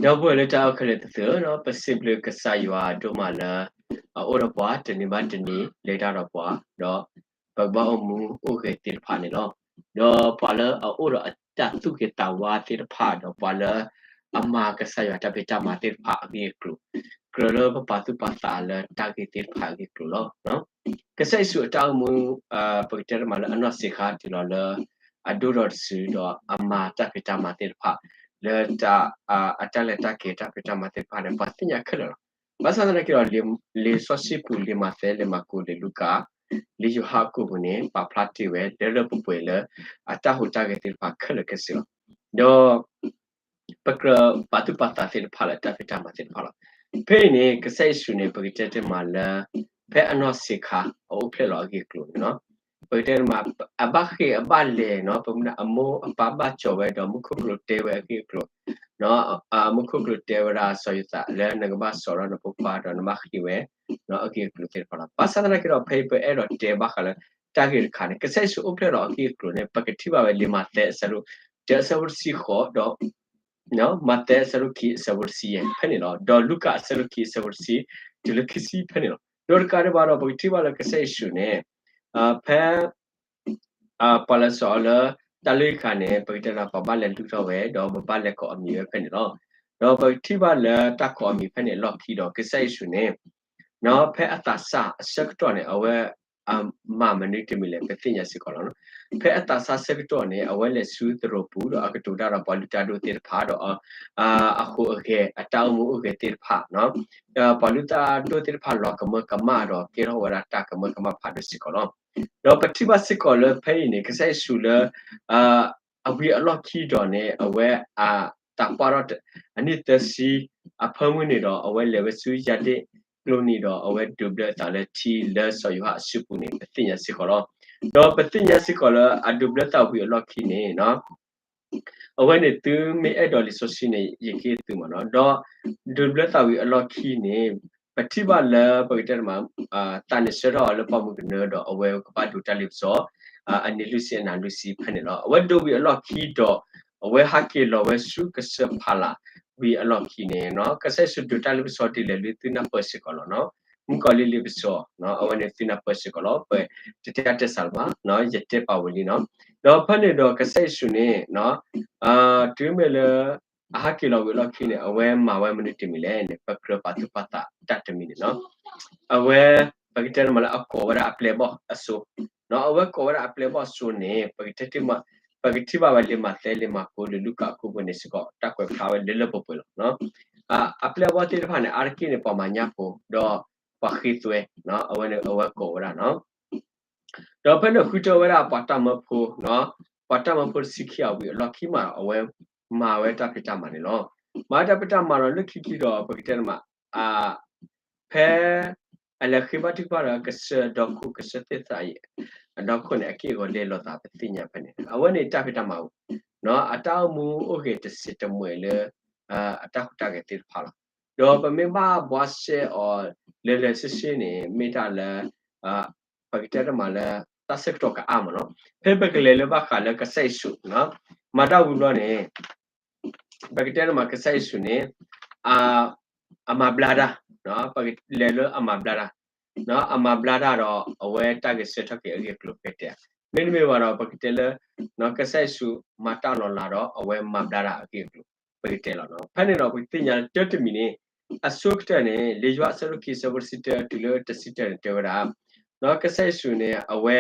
ဒီပုၢ်ဝဲၢ်လၢတၢ်အဲၣ်ခဲလၢာ်သ့ၣ်ဧၢ, ဒီးပစံးဘျုးကစၢ်ယွၤဒိၣ်မးလၢ အအိၣ်ဒီးပှၤတနံၤဘၣ်တနံၤ လဲၤတၢ်ဒီးပှၤ, ဒီးပကဘၣ်အိၣ်မူအိၣ်ဂဲၤသ့ၣ်တဖၣ်န့ၣ်လီၤ. ဒီးပှၤလၢအအိၣ်ဒီးအတၢ်သူၣ်ဂ့ၤသးဝါသ့ၣ်တဖၣ် ဒီးပှၤလၢအမၤကစၢ်ယွၤတၢ်ဖံးတၢ်မၤသ့ၣ်တဖၣ်အဂ့ၢ်အကျိၤ, ကြၢးလၢပပာ်သူၣ်ပာ်သးလၢတၢ်ဂ့ၢ်သ့ၣ်တဖၣ်အဂ့ၢ်အကျိၤလီၤ. ကစၢ်ယ့ၣ်ၡူးအတၢ်အိၣ်မူ ပကတဲတမးလၢအနီၢ်ဆံးခါတုၤလီၤလၢ အဒိၣ်ဒီးတစု ဒီးအမၤတၢ်ဖံးတၢ်မၤသ့ၣ်တဖၣ် လၢတၢ် အတၢ်လဲၤတၢ်က့ၤတၢ်ဖံးတၢ်မၤသ့ၣ်တဖၣ်န့ၣ် ပှၤသ့ၣ်ညါခဲလၢာ်လီၤ. ဘၣ်ဆၣ်သနာ်က့ဒီး လံာ်စီဆှံပူၤ လံာ်မးသဲ လံာ်မၢ်ကူး လံာ်လူၤကၣ် လံာ်ယိၤဟၣ်အကိာ်ပူၤန့ၣ် ပာ်ဖျါတ့ၢ်ဝဲလၢလၢပှဲၤပှဲၤလၢ အတၢ်ဟူးတၢ်ဂဲၤသ့ၣ်တဖၣ်ခဲလၢာ်ခဲဆ့လီၤ. ဒီး ပကြၢးပာ်သူၣ်ပာ်သးသ့ၣ်တဖၣ်လၢတၢ်ဖံးတၢ်မၤသ့ၣ်တဖၣ်လီၤ. ဖဲအံၤန့ၣ် ကစၢ်ယ့ၣ်ၡူးန့ၣ် ပကတဲတ့ၢ်မးလၢ ဖဲအနီၢ်ဆံးခါ အအိၣ်ဖျဲၣ်လီၤအဂ့ၢ်အကျိၤန့ၣ်လီၤ. ပကတဲတ့ၢ်မး အဘၣ်ဃ့ၢ်အဘၣ်လဲၤနီၤ, ပမ့ၢ်အမိၢ်အပၢ်ဘၣ်ကၠီၤဝဲဒီး မူခိၣ်ကလူးတဲဝဲအဂ့ၢ်အကျိၤ, မူခိၣ်ကလူးတဲဝဲဒၣ်စီၤယိၤသးလၢနကဘၣ်စိာ်ထီၣ်နဖိခွါဒီးနဘၣ်ဃ့ၢ်ဝဲ အဂ့ၢ်အကျိၤသ့ၣ်တဖၣ်လီၤ. ဘၣ်ဆၣ်သနာ်က့ဒီး ဖဲအံၤပအဲၣ်ဒိးတဲဘၣ်ဃးလၢတၢ်ဂ့ၢ်တခါန့ၣ် ကစၢ်ယ့ၣ်ၡူးအိၣ်ဖျဲၣ်လီၤအဂ့ၢ်အကျိၤန့ၣ် ပကထံၣ်ဘၣ်ဝဲလံာ်မးသဲအဆၢဒိၣ်တၢ အဆၢဖိတဆံဃိးဒီး မးသဲအဆၢဒိၣ်ခံအဆၢဖိတဆံယဲၢ်ဖဲန့ၣ်လီၤ. ဒီးလူၤကၣ်အဆၢဒိၣ်ခံအဆၢဖိတဆံ တုၤလၢခံဆံဖဲန့ၣ်လီၤ. ဒီးတကးဒံးဘၣ်ဒီး ပကထံၣ်ဘၣ်လၢကစၢ်ယ့ၣ်ၡူးန့ၣ် ဖဲ ပှၤလဲၤစိာ်အီၤလၢတၢ်လုၢ်ခါန့ၣ် ပကတဲလၢပှၤဘၣ်လဲၤလုၢ်ထီၣ်ဝဲ ဒီးပဘၣ်လဲၤကိးအမံၤဝဲဖဲန့ၣ်လီၤ. ဒီးပကထံၣ်ဘၣ်လၢတၢ်ကိးအမံၤဖဲန့ၣ်အလီၢ်ခံဒီး ကစၢ်ယ့ၣ်ၡူးန့ၣ် ဖဲအသးစၢ်အဆၢကတီၢ်န့ၣ် အဝဲ မၤမနုၤတမံၤလဲၣ် ပသ့ၣ်ညါစ့ၢ်ကီးလီၤ. ဖဲအသးစၢ်ဆၢကတီၢ်န့ၣ် အဝဲလဲၤဆူသရိာ်ပူၤ ဒီးအကတိၤတၢ်ဒီးပှၤလုၢ်တၢ်ဒိၣ်သ့ၣ်တဖၣ်ဒီး အဃိးအဂဲၤ အတၢ်အိၣ်မူအိၣ်ဂဲၤသ့ၣ်တဖၣ် ပှၤလုၢ်တၢ်ဒိၣ်သ့ၣ်တဖၣ်လီၤကမၢကမၣ်ဒီး ကဲထီၣ်ဝဲဒၣ်တၢ်ကမၢကမၣ်ဖးဒိၣ်စ့ၢ်ကီးလီၤ. ဒီးပထံၣ်ဘၣ်စ့ၢ်ကီးလၢဖဲအံၤန့ၣ် ကစၢ်ယ့ၣ်ၡူးလၢ အဝံၤအလီၢ်ခံဒီးန့ၣ် အဝဲအသးပှၢ်ထီၣ် အနံၣ်သၢဆံ အဖၢမုၢ်န့ၣ်ဒီး အဝဲလဲၤဝဲဆူယၢ်ဒ့ၣ်ကျိနံၤဒီး အဝဲဒိးဘျၢသးလၢထံလၢစီၤယိၤဟၣ်အစုပူၤန့ၣ် ပသ့ၣ်ညါစ့ၢ်ကီးလီၤ. ဒီးပသ့ၣ်ညါစ့ၢ်ကီးလၢအဒိးဘျၢသးဝံၤအလီၢ်ခံန့ၣ် အဝဲန့ၣ်သုမ့ၢ်အဲၣ်ဒိးလံာ်စီဆှံန့ၣ် ယကဟ့ၣ်သုမးနီၤ. ဒီးဒိးဘျၢသးဝံၤအလီၢ်ခံန့ၣ် ပထံၣ်ဘၣ်လၢပကတဲတမး သးန့ၣ်ဆှၢထီၣ်အီၤလၢပှၢ်မုၢ်ကနၢဒီး အဝဲကဘၣ်ဒိးတၢ်လ့ပစီ အနံၤလွံၢ်ဆံအနၤလွံၢ်ဆံဖဲန့ၣ်လီၤ. အဝဲဒိးဝံၤအလီၢ်ခံဒီး အဝဲဟးက့ၤလီၤဝဲဆူကစၢၢ်ဖးလးဝံၤအလီၢ်ခံန့ၣ် ကစၢ်ယ့ၣ်ၡူးဒိးတၢ်လ့ပစီဒ်လဲၣ်လၢသုနၢ်ပၢၢ်စ့ၢ်ကီးလီၤနီၤ. မုၣ်ကီၤလံၢ်လ့ပစီ အဝဲန့ၣ်သုနၢ်ပၢၢ်စ့ၢ်ကီးလီၤ. ပတတဲအါတဲစှၤလၢၤဘၣ် ယတဲပာ်ဝံၤလံနီၤ. ဒီးဖဲန့ၣ်ဒီးကစၢ်ယ့ၣ်ၡူးန့ၣ် တုၤမ့ၢ်လၢ အဟးက့ၤလီၤဝံၤအလီၢ်ခံန့ၣ် အဝဲမၤဝဲမနုၤတမံၤလဲၣ်န့ၣ် ပကြၢးပာ်သူၣ်ပာ်သးတၢ်တမံၤန့ၣ်နီၤ. အဝဲ ပကတဲတမးလၢအကိးဝဲဒၣ်အပျဲၢ်ဘီၣ်အစိ အဝဲကိးဝဲဒၣ်အပျဲၢ်ဘီၣ်အစိန့ၣ် ပကထံၣ်ဘၣ်ဝဲလံာ်မးသဲ လံာ်မၢ်ကူး လံာ်လူၤကၣ်အကိာ်ပူၤန့ၣ်စ့ၢ်ကီး တၢ်ကွဲးဖျါဝဲလၢလၢပှဲၤပှဲၤလီၤ. အပျဲၢ်ဘီၣ်သ့ၣ်တဖၣ်န့ၣ် အါတက့ၢ်န့ၣ် ပှၤမၤညၣ်ဖိ ဒီးပှၤဃ့သွဲ အဝဲန့ၣ်အဝဲကိးဝဲဒၣ်နီၤ. ဒီးဖဲန့ၣ်ဃုထၢဝဲဒၣ်ပှၤတၢ်မၢဖိ ပှၤတၢ်မၢဖိတဆံခံဂၤဝံၤအလီၢ်ခံမးဒီး အဝဲမၤဝဲတၢ်ဖံးတၢ်မၤန့ၣ်လီၤ. မၤဝဲတၢ်ဖံးတၢ်မၤဒီးလၢခံခံဒီး ပကတဲတမး ဖဲ အလဲၤဃ့ဘါထုကဖၣ်ဒီးကစၢၢ်ဒီခိၣ် ကစၢၢ်သ့ၣ်သးအံၤ အဒီခိၣ်န့ၣ် အက့ၢ်အဂီၤလဲၤလိာ်သးပသ့ၣ်ညါဖဲန့ၣ် အဝဲန့ၣ်တၢ်ဖံးတၢ်မၤ အတၢ်အိၣ်မူအိၣ်ဂဲၤတစဲးတမှဲၤလၢ အတၢ်ဟူးတၢ်ဂဲၤသ့ၣ်တဖၣ်လီၤ. ဒီးပမ့ၢ်ဘၣ်ဘှါရှဲအီၤလၢလၢဆ့ဆ့န့ၣ် မ့ၢ်တၢ်လၢ ပကတဲတမးလၢ တၢ်ဆၢကတီၢ်ကအါမးနီၤ. ဖဲပကလဲၤလၢဘၣ်ဃးလၢကစၢ်ယ့ၣ်ၡူး မၤတၢ်ဝံၤဘျီန့ၣ် ပကတဲတမးကစၢ်ယ့ၣ်ၡူးန့ၣ် အမၤဘျါတၢ်, ပကလဲၤလၢအမၤဘျါတၢ်, အမၤဘျါတၢ်ဒီး အဝဲတၢ်ဂဲၤဆၢထၢၣ်က့ၤအဂ့ၢ်အကျိၤပကတဲ, မ့တမ့ၢ်ဘၣ်ဒီး ပကတဲလၢ ကစၢ်ယ့ၣ်ၡူးမၤတၢ်လီၤလးဒီး အဝဲမၤဘျါတၢ်အဂ့ၢ်အကျိၤ ပကတဲလီၤနီၤ. ဖဲန့ၣ်ဒီး ပကသ့ၣ်ညါလၢတၢ်တမံၤန့ၣ် အဆိကတၢၢ်န့ၣ် လံာ်ယိၤဟၣ်အဆၢဒိၣ်ခံအဆၢဖိတဆံတၢတုၤလၢတဆံတၢန့ၣ် တဲဝဲဒၣ် ကစၢ်ယ့ၣ်ၡူးန့ၣ် အဝဲ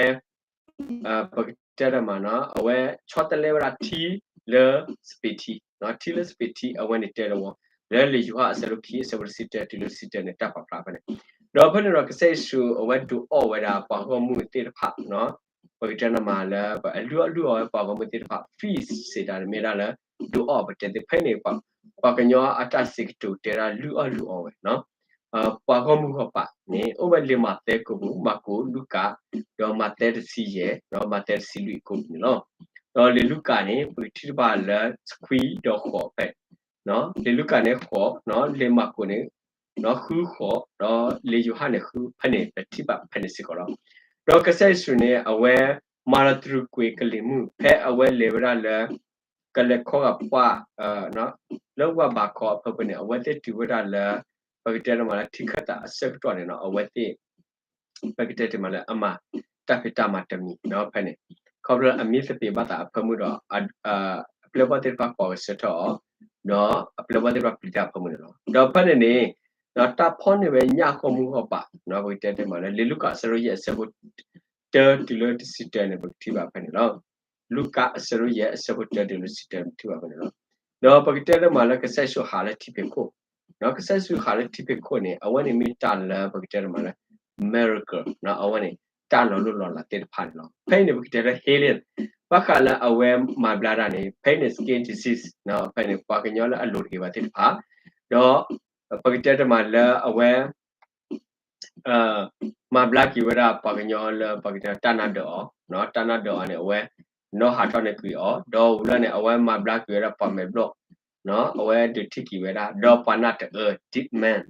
ပကတဲတမးနီၤ အဝဲဆီတလဲဝဲဒၣ်ထံလၢစပံးထံ, ထံလၢစပံးထံ အဝဲန့ၣ်တဲလၢဝဲ လၢလံာ်ယိၤဟၣ်အဆၢဒိၣ်ခံအဆၢဖိတဆံတၢတုၤလၢတဆံတၢန့ၣ် တၢ်ပာ်ဖျါဖဲန့ၣ်, ဒီးဖဲန့ၣ်ဒီး ကစၢ်ယ့ၣ်ၡူးအဝဲဒုးအီၣ်ဝဲဒၣ်ပှၤဂီၢ်မုၢ်သ့ၣ်တဖၣ် ပကတဲတမးလၢ အလုၢ်အီၣ်လုၢ်အီၣ်ဝဲပှၤဂီၢ်မုၢ်သ့ၣ်တဖၣ် feast စံးတၢ်န့ၣ်မ့ၢ်ဒၣ်လၢ ဒုးအီၣ်ပတဲသ့ၣ်ဖဲန့ၣ် ပှၤကညီအတၢ်စံးကတိၤတဲဒၣ်လုၢ်အီၣ်လုၢ်အီဝဲ ပှၤဂီၢ်မုၢ်ဂီၢ်ပၤန့ၣ် အိၣ်ဝဲလံာ်မးသဲကိာ်ပူၤ မၢ်ကူး လူၤကၣ် ဒီးမးသဲတဆံယဲၢ် ဒီးမးသဲတဆံလွံၢ်အကိာ်ပူၤန့ၣ်လီၤ. ဒီးလံာ်လူၤကၣ်န့ၣ် ပကထံၣ်တဖၣ်လၢခွံဒီးဃိးဖဲ လံာ်လူၤကၣ်န့ၣ်ဃိး, လံာ်မၢ်ကူးန့ၣ် ဃုဃိး, ဒီးလံာ်ယိၤဟၣ်န့ၣ်ဃု ဖဲန့ၣ် ပထံၣ်ဘၣ်ဖဲန့ၣ်စ့ၢ်ကီးလီၤ. ဒီးကစၢ်ယ့ၣ်ၡူးန့ၣ် အဝဲမၤလီၤတြူာ်ကွံာ်ကလံၤမုၢ် ဖဲအဝဲလဲၤဝဲဒၣ်လၢ ကလဲၤခီဂာ်ပှၢ် လၢဝၢ်ဘးခီအဖၢမုၢ်န့ၣ် အဝဲသ့ၣ်တုၤဝဲဒၣ်လၢ ပကတဲတမးလၢထံခၢၣ်သးအဆၢကတီၢ်န့ၣ်လီၤ. အဝဲသ့ၣ် ပကတဲတမးလၢအမၤတၢ်ဖံးတၢ်မၤတမံၤဒီးဖဲန့ၣ် ခီဖျိအမံသပ့ၤဘၣ်သးအဖၢမုၢ်ဒီး အပျဲၢ်ဘီၣ်သ့ၣ်တဖၣ်ကိးကဆၢထၢၣ်အီၤ ဒီးအပျဲၢ်ဘီၣ်သ့ၣ်တဖၣ်ပျံၤတၢ်အဖၢမုၢ်န့ၣ်လီၤ. ဒီးဖဲန့ၣ်န့ၣ် ဒီးတၢ်ဖီၣ်န့ၢ်ဝဲညၣ်ဂီၢ်မုၢ်ဂီၢ်ပၤ ပကတဲတမးလၢ လံာ်လူၤကၣ်အဆၢဒိၣ်ယဲၢ်အဆၢဖိ တၢတုၤလၢတဆံတၢန့ၣ် ပကထံၣ်ဘၣ်ဖဲန့ၣ်လီၤ. လူၤကၣ်အဆၢဒိၣ်ယဲၢ် အဆၢဖိတၢတုၤလၢတဆံတၢ ပထံၣ်ဘၣ်ဖဲန့ၣ်လီၤ. ဒီးပကတဲတမးလၢကစၢ်ယ့ၣ်ၡူးဟးလၢထံဖီခိၣ်, ကစၢ်ယ့ၣ်ၡူးဟးလၢထံဖီခိၣ်န့ၣ် အဝဲန့ၣ်မ့ၢ်တၢ်လၢပကတဲတမးလၢ miracle အဝဲန့ၣ် တၢ်လီၤလိၢ်လီၤလးသ့ၣ်တဖၣ်န့ၣ်လီၤ. ဖဲအံၤန့ၣ် ပကတဲလၢ healing ဘၣ်ဃးလၢအဝဲမၤဘျါတၢ်န့ၣ် ဖဲအံၤန့ၣ် skin disease ဖဲန့ၣ် ပှၤကညီလၢအလိၤတဂ့ၤဘၣ်သ့ၣ်တဖၣ် ဒီး ပကတဲတမးလၢအဝဲ မၤဘျါက့ၤဝဲဒၣ်ပှၤကညီလၢပှၤကညီတၢ်နါဒၢးအီၤ, တၢ်နါဒၢးအီၤန့ၣ် အဝဲ နီၢ်ဟးထီၣ်န့ၢ်ကွံာ်အီၤ, ဒီးဝံၤလီၤန့ၣ် အဝဲမၤဘျါက့ၤဝဲဒၣ်ပှၤမဲာ်ဘျီၣ်, အဝဲဒုးထံၣ်က့ၤဝဲဒၣ် ဒီးပှၤနၢ်တအၢ deaf man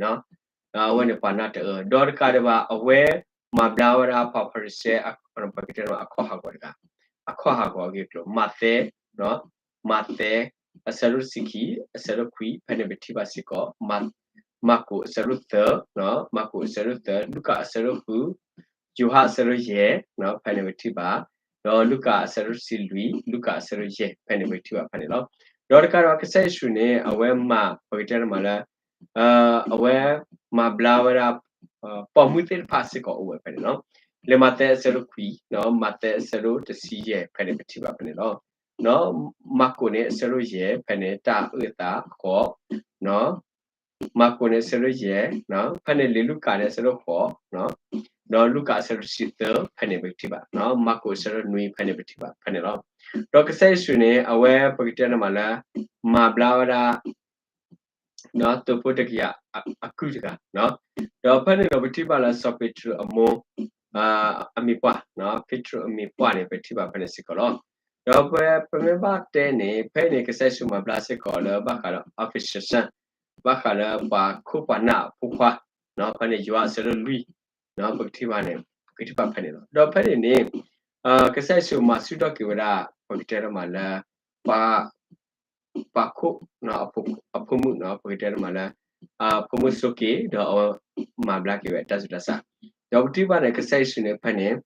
အဝဲန့ၣ်ပှၤနၢ်တအၢ, ဒီးတကးဒံးဘၣ် အဝဲမၤဘျါဝဲဒၣ်ပှၤဖၤရံၤၡဲ ပကတဲအခီၣ်ဟးဂီၤတဂၤ, အခီၣ်ဟးဂီၤအဂ့ၢ်အကျိၤ, မးသဲ မးသဲ အဆၢဒိၣ်တဆံခံ အဆၢဒိၣ်ခွံ ဖဲန့ၣ်ပထံၣ်ဘၣ်စ့ၢ်ကီး, မၢ်ကူးအဆၢဒိၣ်သၢ, မၢ်ကူးအဆၢဒိၣ်သၢ, လူၤကၣ်အဆၢဒိၣ်ဃု, ယိၤဟၣ်အဆၢဒိၣ်ယဲၢ်, ဖဲန့ၣ်ပထံၣ်ဘၣ်, ဒီးလူၤကၣ်အဆၢဒိၣ်တဆံလွံၢ်, လူၤကၣ်အဆၢဒိၣ်ယဲၢ် ဖဲန့ၣ်ပထံၣ်ဘၣ်ဖဲန့ၣ်လီၤ. ဒီးတကးဒီးကစၢ်ယ့ၣ်ၡူးန့ၣ် အဝဲမၤ ပကတဲတမးလၢ အဝဲမၤဘျါဝဲဒၣ် ပိာ်မုၣ်သ့ၣ်တဖၣ်စ့ၢ်ကီးအိၣ်ဝဲဖဲန့ၣ်လီၤ. လံာ်မးသဲအဆၢဒိၣ်ခွံ, မးသဲအဆၢဒိၣ်တဆံယဲၢ် ဖဲန့ၣ်ပထံၣ်ဘၣ်ဖဲန့ၣ်လီၤ. မၢ်ကူးန့ၣ်အဆၢဒိၣ်ယဲၢ် ဖဲန့ၣ်တၢ်အုၣ်အသးဃီ, မၢ်ကူးန့ၣ်အဆၢဒိၣ်ယဲၢ်, ဖဲန့ၣ်လံာ်လူၤကၣ်န့ၣ်အဆၢဒိၣ်ဃိး, ဒီးလူၤကၣ်အဆၢဒိၣ်တဆံသၢ ဖဲန့ၣ်ပကထံၣ်ဘၣ်, မၢ်ကူးအဆၢဒိၣ်နွံ ဖဲန့ၣ်ပထံၣ်ဘၣ်ဖဲန့ၣ်လီၤ. ဒီးကစၢ်ယ့ၣ်ၡူးန့ၣ် အဝဲပကတဲန့ၣ်မးလၢ မၤဘျါဝဲဒၣ် သုးဖိတကယၤအကုၢ်တဂၤ, ဒီးဖဲန့ၣ်ဒီးပထံၣ်ဘၣ်လၢစီၤပ့းတရူးအမိၢ် အမံၤပှၢ်, ပ့းတရူးအမံၤပှၢ်န့ၣ် ပထံၣ်ဘၣ်ဖဲန့ၣ်စ့ၢ်ကီးလီၤ. ဒီးပမ့ၢ်ဘၣ်တဲန့ၣ် ဖဲအံၤန့ၣ် ကစၢ်ယ့ၣ်ၡူးမၤဘျါစ့ၢ်ကီးလၢဘၣ်ဃးလၢ အဖံးစံး ဘၣ်ဃးလၢပှၤခိၣ်ပှၤနၢ်အဖိခွါ, ဖဲန့ၣ်ယွၤအဆၢဒိၣ်လွံၢ်, ပကထံၣ်ဘၣ်န့ၣ် ပကထံၣ်ဘၣ်ဖဲန့ၣ်လီၤ. ဒီးဖဲန့ၣ်န့ၣ် ကစၢ်ယ့ၣ်ၡူးမၤဆူၣ်ထီၣ်က့ၤဝဲဒၣ် ပကတဲတမးလၢ ပှၤ ပှၤခိၣ် အဖိမုၣ်, ပကတဲတမးလၢ အဖိမုၣ်ဆိးက့ၤ ဒီးအဝဲမၤဘျါက့ၤဝဲတၢ်ဆူးတၢ်ဆါ, ဒီးပထံၣ်ဘၣ်န့ၣ် ကစၢ်ယ့ၣ်ၡူးန့ၣ်ဖဲန့ၣ်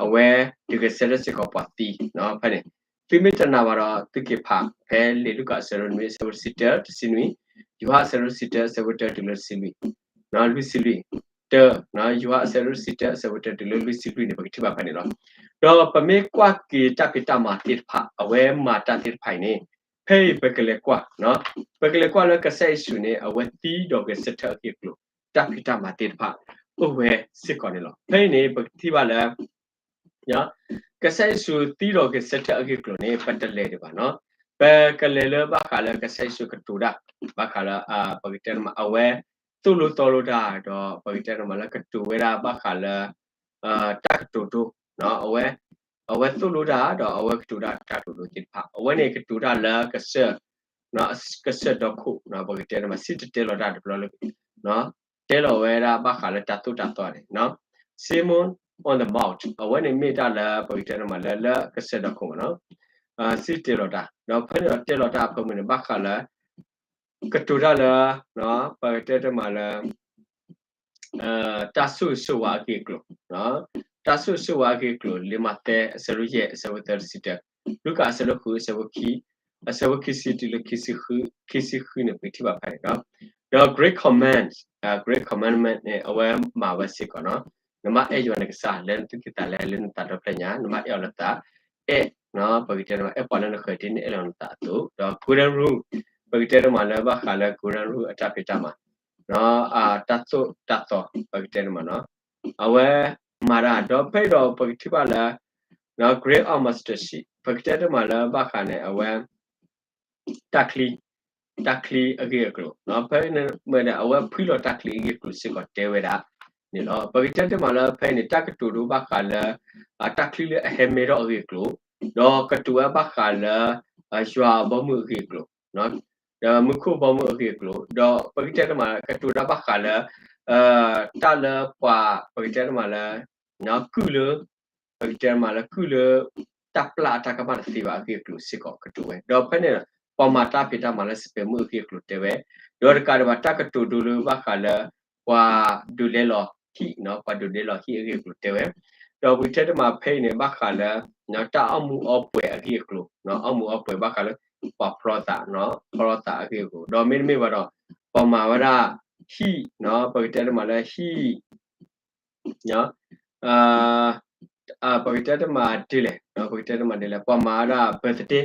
အဝဲဒုးဂဲၤဆၢထၢၣ်စ့ၢ်ကီးပှၤသံ, ဖဲန့ၣ် သုမ့ၢ်တနာ်ဘၣ်ဒီး သုက့ၤဖးဖဲလံာ်လူၤကၣ်အဆၢဒိၣ်နွံ အဆၢဖိတဆံတၢ တဆံနွံ, ယိၤဟၣ်အဆၢဒိၣ်တဆံတၢ အဆၢဖိတၢတုၤလၢတဆံလွံၢ်, လွံၢ်ဆံလွံၢ်, တၢ, ယိၤဟၣ်အဆၢဒိၣ်တဆံတၢ အဆၢဖိတၢတုၤလၢလွံၢ်ဆံလွံၢ်န့ၣ် ပကထံၣ်ဘၣ်ဖဲန့ၣ်လီၤ. ဒီးပမ့ၢ်ကွၢ်က့ၤတၢ်ဖံးတၢ်မၤသ့ၣ်တဖၣ် အဝဲမၤတၢ်သ့ၣ်တဖၣ်အံၤန့ၣ် ဖဲအံၤပကလဲၤကွၢ်, ပကလဲၤကွၢ်လၢကစၢ်ယ့ၣ်ၡူးန့ၣ် အဝဲသံဒီးဂဲၤဆၢထၢၣ်အဂ့ၢ်အကျိၤ တၢ်ဖံးတၢ်မၤသ့ၣ်တဖၣ် အိၣ်ဝဲစ့ၢ်ကီးန့ၣ်လီၤ. ဖဲအံၤန့ၣ် ပကထံၣ်ဘၣ်လၢ ကစၢ်ယ့ၣ်ၡူးသံဒီးဂဲၤဆၢထၢၣ်အဂ့ၢ်အကျိၤန့ၣ် ပတလဲၤဒံးဘၣ်နီၤ. ပကလဲၤလၢဘၣ်ဃးလၢကစၢ်ယ့ၣ်ၡူးကတိၤတၢ် ဘၣ်ဃးလၢ ပကတဲတမး အဝဲသိၣ်လိသီလိတၢ် ဒီးပကတဲတမးလၢကတိၤဝဲဒၣ်ဘၣ်ဃးလၢ တၢ်ကတိၤဒိ အဝဲ အဝဲသိၣ်လိတၢ် ဒီးအဝဲကတိၤတၢ်တၢ်ကတိၤဒိသ့ၣ်တဖၣ် အဝဲန့ၣ်ကတိၤတၢ်လၢကစၢၢ် ကစၢၢ်ဒီခိၣ် ပကတဲတမး စံၣ်တဲၤတဲလီၤတၢ်တဘျီလၢ တဲလီၤဝဲဒၣ်ဘၣ်ဃးလၢတၢ်သိၣ်တၢ်သီန့ၣ် Sermon on the Mount အဝဲန့ၣ်မ့ၢ်တၢ်လၢပကတဲတမးလၢ လၢကစၢၢ်ဒီခိၣ်မးနီၤ စံၣ်တဲၤတဲလီၤတၢ် ဒီးဖဲန့ၣ်ဒီးတဲလီၤတၢ်အဖၢမုၢ်န့ၣ် ဘၣ်ဃးလၢ ကတိၤတၢ်လၢ ပကတဲတမးလၢ တၢ်ဆိၣ်ဂ့ၤဆိၣ်ဝါအဂ့ၢ်အကျိၤ, တၢ်ဆိၣ်ဂ့ၤဆိၣ်ဝါအဂ့ၢ်အကျိၤ လံာ်မးသဲ အဆၢဒိၣ်ယဲၢ် အဆၢဖိသၢ တဆံတၢ, လူၤကၣ် အဆၢဒိၣ်ဃု အဆၢဖိခံဆံတုၤလၢ ခံဆံဃုန့ၣ် ပကထံၣ်ဘၣ်ဖဲန့ၣ်လီၤ. ဒီး Great Command, Great Commandment န့ၣ် အဝဲမၤဝဲစ့ၢ်ကီးနီၤ, နဘၣ်အဲၣ်ယွၤနကစၢ် လၢနသူၣ်ကံၢ်သးလဲ လၢနသးဒီဖျၢၣ်ညါ, နဘၣ်အဲၣ်အီၤလၢသး, အဲၣ် ပကတဲတမး အဲၣ်ပှၤလၢနဃၢၤဒ်နအဲၣ်လီၤနသးအသိး, ဒီး Golden Rule ပကတဲတမးလၢဘၣ်ဃးလၢ Golden Rule အတၢ်ဖံးတၢ်မၤ တၢ်သိၣ်တၢ်သီ ပကတဲတမးနီၤ, အဝဲမၤတၢ် ဒီးဖဲအံၤဒီးပကထံၣ်ဘၣ်လၢ Great Armistice ပကတဲတမးလၢဘၣ်ဃးန့ၣ် အဝဲ တၢ်ချံ တၢ်ချံအဂ့ၢ်အကျိၤ, ဖဲန့ၣ်မ့ၢ်ဒီး အဝဲဖှံလီၤတၢ်ချံအဂ့ၢ်အကျိၤစ့ၢ်ကီးတဲဝဲဒၣ်န့ၣ်လီၤ. ပကတဲတမးလၢဖဲအံၤန့ၣ် တၢ်ကတိၤဒိဘၣ်ဃးလၢ တၢ်ချံလၢအဟဲမဲထီၣ်အဂ့ၢ်အကျိၤ, ဒီးကတိၤဝဲဘၣ်ဃးလၢ ယွၤအဘီအမုၢ်အဂ့ၢ်အကျိၤ ဒီးမူခိၣ်ဘီမုၢ်အဂ့ၢ်အကျိၤ, ဒီးပကတဲတမး ကတိၤတၢ်ဘၣ်ဃးလၢ တၢ်လၢပှၤ ပကတဲတမးလၢ ကုၢ်လၢ ပကတဲတမးလၢကုၢ်လၢ တၢ်ပျၢ်အတၢ်ကမၣ်တသ့ဘၣ်အဂ့ၢ်အကျိၤစ့ၢ်ကီးကတိၤဝဲ, ဒီးဖဲန့ၣ် ပှၤမၤတၢ်ဖံးတၢ်မၤလၢစပံးမုၣ်အဂ့ၢ်အကျိၤတဲဝဲ, ဒီးတကးဒံးဘၣ် တၢ်ကတိၤဒိလၢဘၣ်ဃးလၢ ပှၤဒုးလဲလီၤဟံၣ်, ပှၤဒုးလဲလီၤဟံၣ်အဂ့ၢ်အကျိၤတဲဝဲ, ဒီးပကတဲတမံၤဖဲအံၤန့ၣ် ဘၣ်ဃးလၢ တၢ်အီၣ်မူအီပှဲၤအဂ့ၢ်အကျိၤ, အီၣ်မူအီပှဲၤဘၣ်ဃးလၢ ပှၤဖျီသး, ဖျီသးအဂ့ၢ်အကျိၤ, ဒီးမ့တမ့ၢ်ဘၣ်ဒီး ပှၤမၤဝဲဒၣ်ဟံၣ်, ပကတဲတမံၤလၢဟံၣ် ပကတဲတမံၤဒ်လဲၣ်, ပကတဲတမံၤဒ်လဲၣ်, ပှၤမၤဝဲဒၣ် birthday,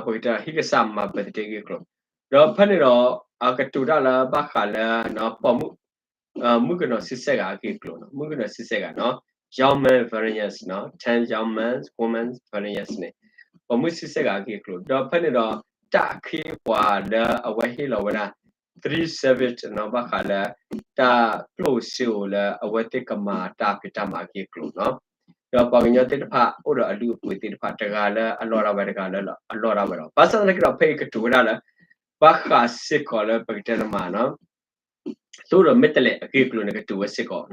ပကတဲဟံၣ်ကစၢ်မၤ birthday အဂ့ၢ်အကျိၤ, ဒီးဖဲန့ၣ်ဒီး အကတိၤတၢ်လၢဘၣ်ဃးလၢ ပိာ်မုၣ် မုၣ်ကနီၤဆံဆဲၣ်ဂၤအဂ့ၢ်အကျိၤ, မုၣ်ကနီၤဆံဆဲၣ်ဂၤ, young men variants, ten young men, women variants န့ၣ် ပိာ်မုၣ်ဆံဆဲၣ်ဂၤအဂ့ၢ်အကျိၤ, ဒီးဖဲန့ၣ်ဒီး တၢ်အခ့အပှၤလၢအဝဲဟ့ၣ်လီၤဝဲဒၣ် three service ဘၣ်ဃးလၢ တၢ်ကျိၣ်စ့ဧိၤလၢအဝဲသ့ၣ်ကမၤတၢ်ဖံးတၢ်မၤအဂ့ၢ်အကျိၤ, ဒီးပှၤကညီသ့ၣ်တဖၣ်အိၣ်ဒီးအလုၢ်အပှ့ၤသ့ၣ်တဖၣ် တဂၤလၢအလီၢ်ဒၣ်ဝဲ တဂၤလၢအလီၢ်ဒၣ်ဝဲလီၤ. ဘၣ်ဆၣ်သနာ်က့ဒီး ဖဲအံၤကတိၤဝဲဒၣ်လၢ ဘၣ်ဃးစ့ၢ်ကီးလၢပကတဲတမံၤ သိဒီးမဲာ်တဲးလဲးအဂ့ၢ်အကျိၤန့ၣ် ကတိၤဝဲစ့ၢ်ကီး,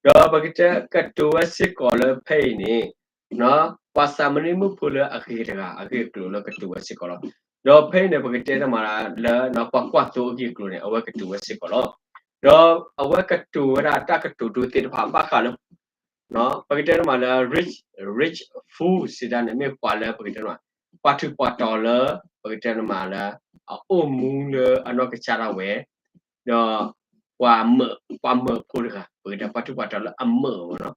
ဒီးပကတဲကတိၤဝဲစ့ၢ်ကီးလၢဖဲအံၤန့ၣ် ပှၤစၤမရံမုၣ်ဖိလၢအဂ့ၤတဂၤအဂ့ၢ်အကျိၤလၢကတိၤဝဲစ့ၢ်ကီးလီၤ. ဒီးဖဲအံၤန့ၣ် ပကတဲတမံၤလၢ ပှၤကွၢ်သိအဂ့ၢ်အကျိၤန့ၣ် အဝဲကတိၤဝဲစ့ၢ်ကီးလီၤ. ဒီးအဝဲကတိၤဝဲဒၣ်တၢ်ကတိၤဒိသ့ၣ်တဖၣ်ဘၣ်ဃးလၢ ပကတဲတမံၤလၢ rich, rich fool စံးတၢ်န့ၣ် မ့ၢ်ပှၤလၢပကတဲတမံၤ ပှၤထူးပှၤတီၤလၢ ပကတဲတမံၤလၢ အအိၣ်မူလၢအနီၢ်ကစၢ်ဒၣ်ဝဲ ဒီး ပှၤမၢ, ပှၤမၢဖိတဂၤ ပကတဲပှၤထူးပှၤတီၤလၢအမၢမ့ၢ်နီၤ,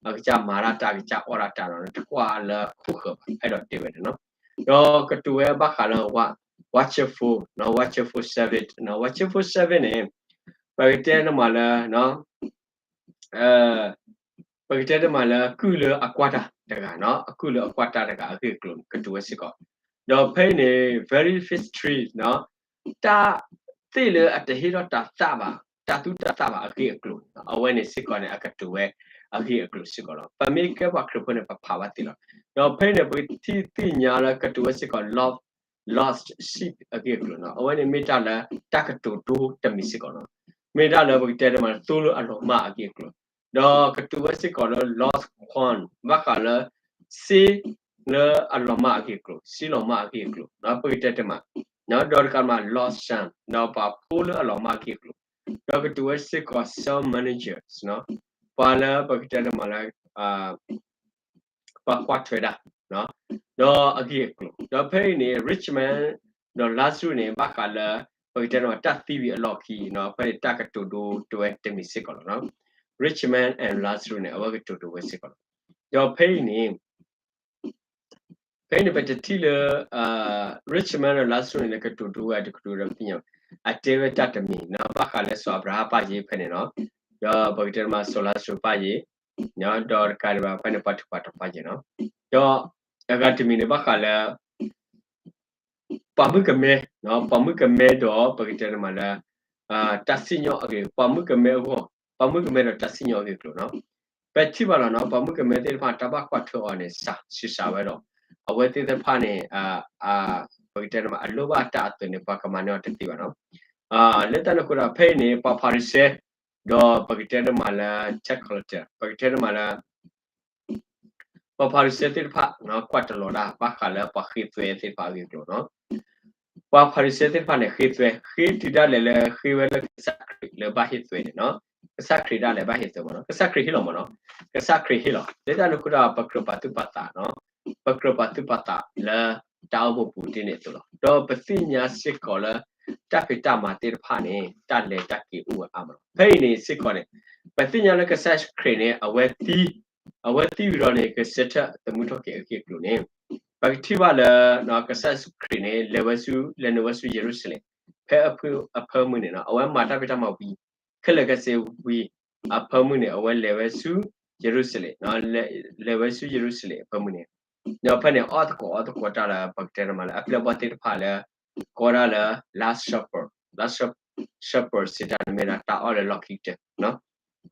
အကစၢ်မၤတၢ်တၢ် အကစၢ်အီၣ်တၢ်တၢ်နီၤ တကွၢ်လၢခိၣ်ဃၢၤဘၣ် အဲၣ်ဒိးတဲဝဲန့ၣ်နီၤ. ဒီးကတိၤဝဲဘၣ်ဃးလၢ watchful, watchful servant, watchful servant န့ၣ် ပကတဲတမံၤလၢ ပကတဲတမံၤလၢ ကုၢ်လၢအကွၢ်တၢ်တဂၤနီၤ, အကုၢ်လၢအကွၢ်တၢ်တဂၤအဂ့ၢ်အကျိၤန့ၣ် ကတိၤဝဲစ့ၢ်ကီး. ဒီးဖဲအံၤန့ၣ် very fig tree တၢ်သ့ၣ်လၢအတဟ့ၣ်ထီၣ်တၤသၣ်ဘၣ်, တၤသူတၤသၣ်ဘၣ်အဂ့ၢ်အကျိၤန့ၣ် အဝဲန့ၣ်စ့ၢ်ကီးန့ၣ် အကတိၤဝဲအဂ့ၢ်အကျိၤစ့ၢ်ကီးလီၤ. ပမ့ၢ်ကဲပှၤခရံာ်ဖိန့ၣ် ပဖးဘၣ်သ့လီၤ. ဒီးဖဲအံၤန့ၣ် ပကထံၣ်သ့ၣ်ညါလၢကတိၤဝဲစ့ၢ်ကီး lost, lost sheep အဂ့ၢ်အကျိၤနီၤ, အဝဲန့ၣ်မ့ၢ်တၢ်လၢတၢ်ကတိၤဒိတမံၤစ့ၢ်ကီးနီၤ, မ့ၢ်တၢ်လၢပကတဲတမံၤ သိလၢအလီၤမၢ်အဂ့ၢ်အကျိၤ, ဒီးကတိၤဝဲစ့ၢ်ကီးလၢ lost coin ဘၣ်ဃးလၢ စ့လၢအလီၤမၢ်အဂ့ၢ်အကျိၤ, စ့လီၤမၢ်အဂ့ၢ်အကျိၤ ပကတဲတမံၤ, ဒီးတကးတမံၤ lost son ဒီးပှၤဖိလၢအလီၤမၢ်အဂ့ၢ်အကျိၤ, ဒီးကတိၤဝဲစ့ၢ်ကီး cell managers ပှၤလၢပကတဲတမံၤလၢ ပှၤကွၢ်ထွဲတၢ် ဒီးအဂ့ၢ်အကျိၤ, ဒီးဖဲအံၤန့ၣ် rich man ဒီး Lazarus န့ၣ် ဘၣ်ဃးလၢ ပကတဲတမံၤ တၢ်သံဝံၤအလီၢ်ခံ ဖဲန့ၣ်တၢ်ကတိၤဒိတဝဲတမံၤစ့ၢ်ကီးလီၤ. rich man and Lazarus န့ၣ် အဝဲကတိၤဒိဝဲစ့ၢ်ကီးလီၤ. ဒီးဖဲအံၤန့ၣ် ဖဲအံၤန့ၣ် ပတထံၣ်လၢ rich man ဒီး Lazarus န့ၣ် ကတိၤဒိဝဲတကတိၤဒီးပသ့ၣ်ညါ, အတဲဝဲတၢ်တမံၤနီၤ ဘၣ်ဃးလၢစီၤအၤဘြၤဟၣ်ပၢ်ယ့ၤဖဲန့ၣ်နီၤ, ဒီးပကတဲတမံၤစီၤလါစရူးပၢ်ယ့ၤ, ဒီးတကးဒံးဘၣ်ဖဲန့ၣ် ပှၤထူးပှၤတီၤပၢ်ယ့ၤနီၤ, ဒီးအဂၤတမံၤန့ၣ် ဘၣ်ဃးလၢ ပှၤမုၣ်ကမဲ, ပှၤမုၣ်ကမဲဒီးပကတဲတမံၤလၢ တၢ်စံၣ်ညီၣ်အဂ့ၢ်, ပှၤမုၣ်ကမဲအဂီၢ်, ပှၤမုၣ်ကမဲဒီးတၢ်စံၣ်ညီၣ်အဂ့ၢ်အကျိၤနီၤ, ပထံၣ်ဘၣ်လီၤနီၤ ပှၤမုၣ်ကမဲသ့ၣ်တဖၣ် တၢ်ဘၣ်ကွၢ်ထွဲအီၤန့ၣ် စှၤစှၤဝဲဒီး အဝဲသ့ၣ်တဖၣ်န့ၣ် ပကတဲတမံၤ အလိၣ်ဘၣ်တၢ်အသိးန့ၣ် ပှၤကမၤန့ၢ်အီၤတသ့ဘၣ်နီၤ, လၢတၢ်န့ၣ်အဃိဒီး ဖဲအံၤန့ၣ် ပှၤဖၤရံၤၡဲ ဒီးပကတဲတမံၤလၢ tax collector ပကတဲတမံၤလၢ ပှၤဖၤရံၤၡဲသ့ၣ်တဖၣ် ကွၢ်တလီၤတၢ် ဘၣ်ဃးလၢပှၤဃ့သွဲသ့ၣ်တဖၣ်အဂ့ၢ်အကျိၤနီၤ, ပှၤဖၤရံၤၡဲသ့ၣ်တဖၣ်န့ၣ် ဃ့သွဲ, ဃ့တုၤဒၣ်လဲာ်လၢဃ့ဝဲလၢကစၢ်ခရံာ်လၢဘၣ်ဟ့ၣ်သွဲန့ၣ်နီၤ, ကစၢ်ခရံာ်ဒၣ်လဲာ်ဘၣ်ဟ့ၣ်သွဲမ့ၢ်နီၤ, ကစၢ်ခရံာ်ဟ့ၣ်လီၤမ့ၢ်နီၤ, ကစၢ်ခရံာ်ဟ့ၣ်လီၤ, လၢတၢ်န့ၣ်အဃိဒီး ပကြၢးပာ်သူၣ်ပာ်သးနီၤ, ပကြၢးပာ်သူၣ်ပာ်သးလၢတၢ်အိၣ်မူပူၤဒ်န့ၣ်အသိးလီၤ. ဒီးပသ့ၣ်ညါစ့ၢ်ကီးလၢ တၢ်ဖံးတၢ်မၤသ့ၣ်တဖၣ်န့ၣ် တၢ်လဲၤတၢ်က့ၤအိၣ်ဝဲအါမးလီၤ. ဖဲအံၤန့ၣ်စ့ၢ်ကီးန့ၣ် ပသ့ၣ်ညါလၢကစၢ်ယ့ၣ်ၡူးခရံာ်န့ၣ် အဝဲသံ, အဝဲသံဝံၤဒီးန့ၣ် ကဆၢထၢၣ်သမူထီၣ်က့ၤအဂ့ၢ်အကျိၤန့ၣ် ပကထံၣ်ဘၣ်လၢ ကစၢ်ယ့ၣ်ၡူးခရံာ်န့ၣ် လဲၤဝဲဆူ, လဲၤနုာ်ဝဲဆူယရူၤၡလ့ၣ် ဖဲအဖၢမုၢ်န့ၣ်နီၤ, အဝဲမၤတၢ်ဖံးတၢ်မၤဝံၤ ခဲလၢာ်ခဲဆ့ဝံၤ အဖၢမုၢ်န့ၣ် အဝဲလဲၤဝဲဆူယရူၤၡလ့ၣ်, လဲၤဝဲဆူယရူၤၡလ့ၣ်အဖၢမုၢ်န့ၣ်, ဒီးဖဲန့ၣ် အီၣ်သကိးအီသကိးတၢ်လၢ ပကတဲတမံၤလၢ အပျဲၢ်အဘီၣ်သ့ၣ်တဖၣ်လၢ ကိးဒၣ်လၢ Last Supper, Last Supper စံးတၢ်န့ၣ်မ့ၢ်ဒၣ်တၢ်အီၣ်လၢလီၢ်ခံကတၢၢ်,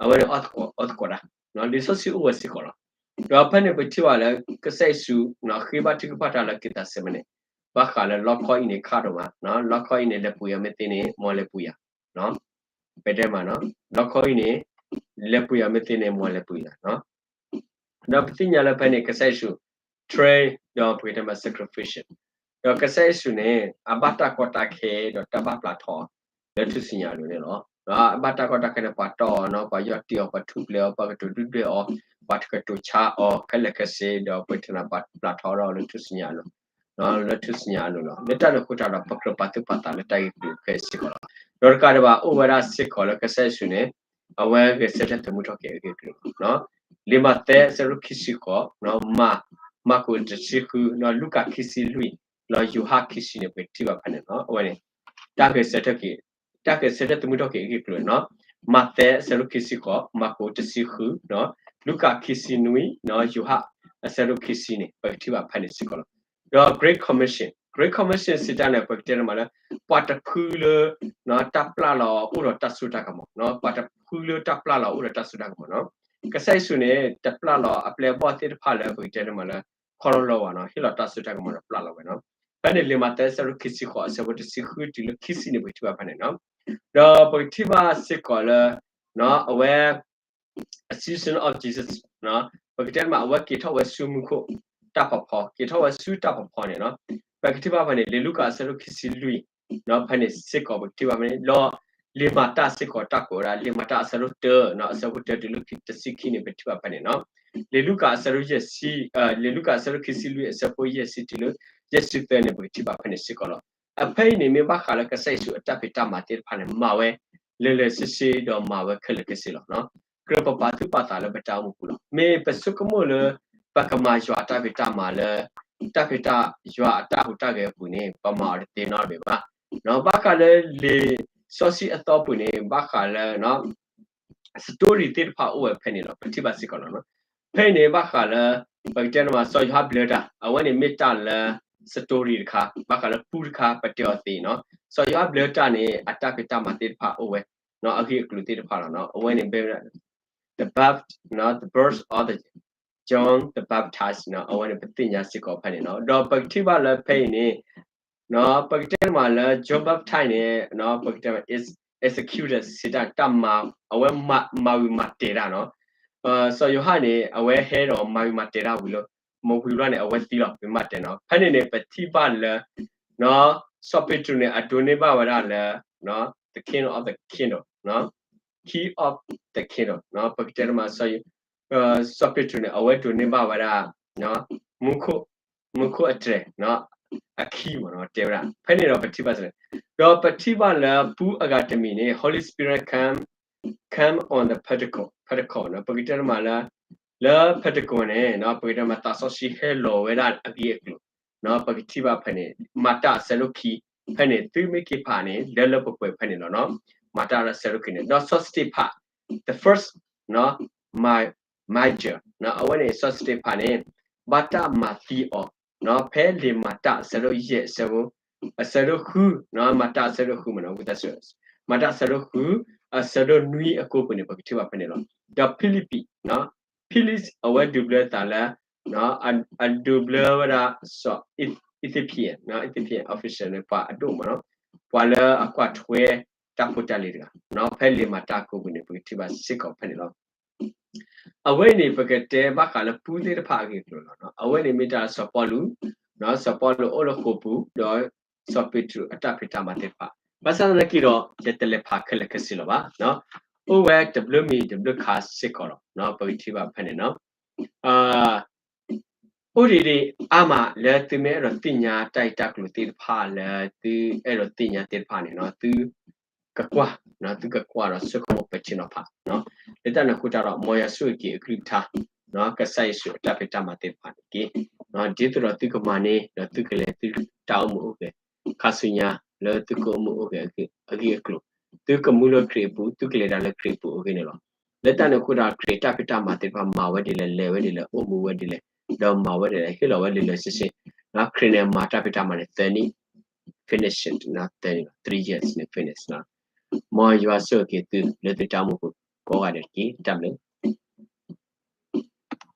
အဝဲန့ၣ်အီၣ်သကိးအီသကိးတၢ်, လံာ်စီဆှံအိၣ်ဝဲစ့ၢ်ကီးလီၤ. ဒီးဖဲန့ၣ်ပထံၣ်ဘၣ်လၢ ကစၢ်ယ့ၣ်ၡူးဃ့ဘါထုကဖၣ်တၢ်လၢက့းသးစဲမနံၤန့ၣ် ဘၣ်ဃးလၢလီခီအံၤန့ၣ်ခးဒိၣ်မး, လီခီအံၤန့ၣ် လဲၤပူၤယၤမ့ၢ်သ့န့ၣ် မ်လဲၤပူၤယၤ ပတဲမးနီၤ, လီခီအံၤန့ၣ် လဲၤပူၤယၤမ့ၢ်သ့န့ၣ် မ်လဲၤပူၤယၤ, ဒီးပသ့ၣ်ညါလၢဖဲန့ၣ် ကစၢ်ယ့ၣ်ၡူး train ဒီးပကတဲမး sacrificial ဒီးကစၢ်ယ့ၣ်ၡူးန့ၣ် အဘၣ်တၢ်ကီတၢ်ခဲဒီးတၢ်ဘၣ်ပျၢ်ထီအီၤ လၢထူၣ်စုညါအလိၤန့ၣ်လီၤ. အဘၣ်တၢ်ကီတၢ်ခဲန့ၣ် ပှၤတီၢ်အီၤနီၤ, ပှၤယီၢ်တံၢ်အီၤ, ပှၤထူၣ်ဖျဲးအီၤ, ပှၤကတိၤဒုၣ်ဒွဲၣ်အီၤ, ပှၤတကတိၤဆါအီၤခဲလၢာ်ခဲဆ့, ဒီးပကတဲမးပှၤဘၣ်ပျၢ်ထီအီၤလၢထူၣ်စုညါအလိၤ, လၢထူၣ်စုညါအလိၤလီၤ. လၢတၢ်န့ၣ်အဃိတၢ်ဒီး ပကြၢးပာ်သူၣ်ပာ်သးလၢတၢ်ဂ့ၢ်ကလုာ်ခဲအံၤစ့ၢ်ကီးလီၤ. ဒီးတကးဒံးဘၣ် အိၣ်ဝဲဒၣ်စ့ၢ်ကီးလၢကစၢ်ယ့ၣ်ၡူးန့ၣ် အဝဲဂဲၤဆၢထၢၣ်သမူထီၣ်က့ၤအဂ့ၢ်အကျိၤလီၤ. လံာ်မးသဲအဆၢဒိၣ်ခံဆံဃိး, မးကိးတဆံဃု, လူၤကၣ်ခံဆံလွံၢ်, ဒီးယိၤဟၣ်ခံဆံန့ၣ် ပကထံၣ်ဘၣ်ဖဲန့ၣ်လီၤ. အဝဲန့ၣ် တၢ်ဂဲၤဆၢထၢၣ်က့ၤ, တၢ်ဂဲၤဆၢထၢၣ်သမူထီၣ်က့ၤအဂ့ၢ်အကျိၤန့ၣ်လီၤ. မးသဲအဆၢဒိၣ်ခံဆံဃိး, မးကိးတဆံဃု, လူၤကၣ်ခံဆံနွံ, ယိၤဟၣ်အဆၢဒိၣ်ခံဆံန့ၣ် ပကထံၣ်ဘၣ်ဖဲန့ၣ်စ့ၢ်ကီးလီၤ. ဒီး Great Commission, Great Commission စံးတၢ်န့ၣ် ပကတဲန့ၣ်မးလၢ ပှၤတဖုလၢ တၢ်ပျၢ်လီၤအိၣ်ဒီးတၢ်စိတၢ်ကမီၤ, ပှၤတဖုလၢတၢ်ပျၢ်လီၤအိၣ်ဒီးတၢ်စိတၢ်ကမီၤနီၤ. ကစၢ်ယ့ၣ်ၡူးန့ၣ် တပျၢ်လီၤအပျဲၢ်အဘီၣ်သ့ၣ်တဖၣ်လၢပကတဲန့ၣ်မးလၢ ခီလီၤလီၤဝဲနီၤ, ဟ့ၣ်လီၤတၢ်စိတၢ်ကမီၤဒီးပျၢ်လီၤဝဲနီၤ. ဖဲန့ၣ်လံာ်မးသဲအဆၢဒိၣ်ခံဆံဃိး အဆၢဖိတဆံဃုတုၤလၢခံဆံန့ၣ် ပကထံၣ်ဘၣ်ဖဲန့ၣ်နီၤ. ဒီးပကထံၣ်ဘၣ်စ့ၢ်ကီးလၢ အဝဲ Ascension of Jesus ပကတဲမး အဝဲက့ၤထီၣ်ဝဲဆူမူခိၣ်တၢ်ဖီဖီ, က့ၤထီၣ်ဝဲဆူတၢ်ဖီဖီန့ၣ်နီၤ. ပကထံၣ်ဘၣ်ဖဲန့ၣ် လံာ်လူၤကၣ်အဆၢဒိၣ်ခံဆံလွံၢ်, ဖဲန့ၣ်စ့ၢ်ကီးပကထံၣ်ဘၣ်ဖဲန့ၣ်, ဒီးလံာ်မၤတၢ်စ့ၢ်ကီးတၢ်ကွဲးဝဲဒၣ် လံာ်မၤတၢ်အဆၢဒိၣ်တၢ, အဆၢဖိတၢတုၤလၢတဆံခံန့ၣ် ပထံၣ်ဘၣ်ဖဲန့ၣ်နီၤ. လံာ်လူၤကၣ်အဆၢဒိၣ်ယဲၢ်ဆံ, လံာ်လူၤကၣ်အဆၢဒိၣ်ခံဆံလွံၢ် အဆၢဖိယဲၢ်ဆံတုၤလၢယဲၢ်ဆံသၢန့ၣ် ပကထံၣ်ဘၣ်ဖဲန့ၣ်စ့ၢ်ကီးလီၤ. အဖဲအံၤန့ၣ် မ့ၢ်ဘၣ်ဃးလၢကစၢ်ယ့ၣ်ၡူးအတၢ်ဖံးတၢ်မၤသ့ၣ်တဖၣ်န့ၣ် မၤဝဲလၢာ်လၢာ်ဆ့ဆ့ ဒီးမၤဝဲခဲလၢာ်ခဲဆ့လီၤနီၤ. ကြၢးပပာ်သူၣ်ပာ်သးလၢပတၢ်အိၣ်မူပူၤလီၤ. မ့ၢ်ပဆိကမိၣ်လၢ ပကမၤယွၤအတၢ်ဖံးတၢ်မၤလၢ တၢ်ဖံးတၢ်ယွၤအတၢ်ဟူးတၢ်ဂဲၤအပူၤန့ၣ် ပမၤအီၤတသ့နီတမံၤဘၣ်. ဘၣ်ဃးလၢလံာ်စီဆှံအသီပူၤန့ၣ် ဘၣ်ဃးလၢ story သ့ၣ်တဖၣ်အိၣ်ဝဲဖဲန့ၣ်လီၤ. ပထံၣ်ဘၣ်စ့ၢ်ကီးလီၤ. ဖဲအံၤန့ၣ် ဘၣ်ဃးလၢ ပကတဲန့ၣ်မး စီၤယိၤဟၣ်ဘျၢတၢ်, အဝဲန့ၣ်မ့ၢ်တၢ်လၢ story တခါ, ဘၣ်ဃးလၢပူတခါ ပတဲအီၤသ့နီၤ. စီၤယိၤဟၣ်ဘျၢတၢ်န့ၣ် အတၢ်ဖံးတၢ်မၤသ့ၣ်တဖၣ်အိၣ်ဝဲ အဂ့ၢ်အကျိၤသ့ၣ်တဖၣ်လီၤ. အဝဲန့ၣ် the birth, the birth of the John the Baptist နီၤ, အဝဲန့ၣ် ပသ့ၣ်ညါစ့ၢ်ကီးဖဲန့ၣ်နီၤ. ဒီးပကထံၣ်ဘၣ်လၢဖဲအံၤန့ၣ် ပကတဲန့ၣ်မးလၢ John Baptist န့ၣ် ပကတဲ is executed စံးတၢ် တၢ်မၤ အဝဲမၤဝံၤမၤတဲာ်တၢ်နီၤ. စီၤယိၤဟၣ်န့ၣ် အဝဲဟဲဒီးမၤဝံၤမၤတဲာ်တၢ်ဝံၤလီၤ. မ့ၢ်ဝံၤဘျီန့ၣ် အဝဲသံလီၤ ပမၤတဲာ်နီၤ. ဖဲန့ၣ်န့ၣ် ပထံၣ်ဘၣ်လၢ စီၤပ့းတရူးန့ၣ် အဒိးန့ၢ်ဘၣ်ဝဲဒၣ်လၢ the king of the kingdom, king of the kingdom ပကတဲန့ၣ်မး စီၤပ့းတရူးန့ၣ် အဝဲဒိးန့ၢ်ဘၣ်ဝဲဒၣ် မူခိၣ်အတြဲၤ အခံမ့ၢ်နီၤ တဲဝဲဒၣ် ဖဲန့ၣ်ဒီးပထံၣ်ဘၣ်စ့ၢ်, ဒီးပထံၣ်ဘၣ်လၢပူအဂၤတမံၤန့ၣ် Holy Spirit come, come on the Pentecost, Pentecost နီၤ, ပကတဲတမးလၢ လၢ Pentecost န့ၣ် ပကတဲတမးသးစီဆှံဟဲလီၤဝဲဒၣ်အဂ့ၢ်အကျိၤ ပကထံၣ်ဘၣ်ဖဲန့ၣ် မၤတၢ်အဆၢဒိၣ်ခံ ဖဲန့ၣ် သုမ့ၢ်က့ၤဖးန့ၣ် လၢလၢပှဲၤပှဲၤဖဲန့ၣ်လီၤနီၤ, မၤတၢ်အဆၢဒိၣ်ခံန့ၣ် ဒီးစီၤစတ့းဖၣ် the first martyr အဝဲန့ၣ် စီၤစတ့းဖၣ်န့ၣ် ဘၣ်တၢ်မၤသံအီၤ ဖဲလံာ်မၤတၢ်အဆၢဒိၣ်ယဲၢ် အဆၢဖိ အဆၢဒိၣ်ဃု မၤတၢ်အဆၢဒိၣ်ဃု ဝံသးစူၤ မၤတၢ်အဆၢဒိၣ်ဃု အဆၢဒိၣ်နွံအကိးပူၤန့ၣ် ပကထံၣ်ဘၣ်ဖဲန့ၣ်လီၤ. ဒီးဖံလံးပံး ဖံလံးအဝဲဒုးဘျၢသးလၢ အဒုးဘျၢဝဲဒၣ် စီၤ Ethiopian, Ethiopian official န့ၣ် ပှၤအဒိၣ်မးနီၤ, ပှၤလၢအကွၢ်ထွဲတၢ်ဖိတၢ်လံၤတဂၤ ဖဲလံာ်မၤတၢ်အကိးပူၤန့ၣ် ပကထံၣ်ဘၣ်စ့ၢ်ကီးဖဲန့ၣ်လီၤ. အဝဲန့ၣ် ပကတဲဘၣ်ဃးလၢပူသ့ၣ်တဖၣ်အဂ့ၢ်အကျိၤလီၤ. အဝဲန့ၣ်မ့ၢ်တၢ်စီၤပီလူး, စီၤပီလူးအိၣ်လၢဃိာ်ပူၤ ဒီးစီၤပ့းတရူးအတၢ်ဖံးတၢ်မၤသ့ၣ်တဖၣ်, ဘၣ်ဆၣ်သနာ်က့ဒီး ယတလဲၤဖးခဲလၢာ်ခဲဆ့လီၤဘၣ်. အိၣ်ဝဲတဘျုးမံၤတဘျုးခါစ့ၢ်ကီးလီၤ. ပကထံၣ်ဘၣ်ဖဲန့ၣ်နီၤ အိၣ်ဒံးဒံးအါမးလၢသုမ့ၢ်အဲၣ်ဒိးသ့ၣ်ညါတၢ်ဂ့ၢ်တၢ်ကျိၤသ့ၣ်တဖၣ်လၢသုအဲၣ်ဒိးသ့ၣ်ညါသ့ၣ်တဖၣ်န့ၣ်နီၤ, သုကကွၢ်, သုကကွၢ်ဒီးဆိကမိၣ်ပဲာ်ထံနီၤဖး, လၢတၢ်န့ၣ်အဃိတၢ်ဒီး မ်ယွၤဆိၣ်ဂ့ၤက့ၤအကလုၢ်ကထါ, ကစၢ်ယ့ၣ်ၡူးအတၢ်ဖံးတၢ်မၤသ့ၣ်တဖၣ်န့ၣ်တက့ၢ်. ဒ်သိးဒီးသုကမၤန့ၢ် ဒီးသုကလဲၤသုတၢ်အိၣ်မူအိၣ်ဂဲၤ ခါဆူညါလၢသုကအိၣ်မူအိၣ်ဂဲၤအဂ့ၢ်အကျိၤ, သုကမူလၢခရံာ်အပူၤ, သုကလဲၤတၢ်လၢခရံာ်အပူၤအဂ့ၢ်န့ၣ်လီၤ. လၢတၢ်န့ၣ်အဃိဒီး ခရံာ်အတၢ်ဖံးတၢ်မၤသ့ၣ်တဖၣ် မၤဝဲဒ်လဲၣ်, လဲၤဝဲဒ်လဲၣ်, အိၣ်မူဝဲဒ်လဲၣ်, ဒီးမၤဝဲဒ်လဲၣ်, ဟ့ၣ်လီၤဝဲလၢလၢဆ့ဆ့, ခရံာ်န့ၣ်မၤတၢ်ဖံးတၢ်မၤန့ၣ် သၢနံၣ်, finish it, သၢနံၣ်, three years န့ၣ် finish လီၤ. မ်ယွၤဆိၣ်ဂ့ၤက့ၤသုလၢသုတၢ်အိၣ်မူပူၤကိးဂၤဒဲးတက့ၢ်. တၢ်ဘျုး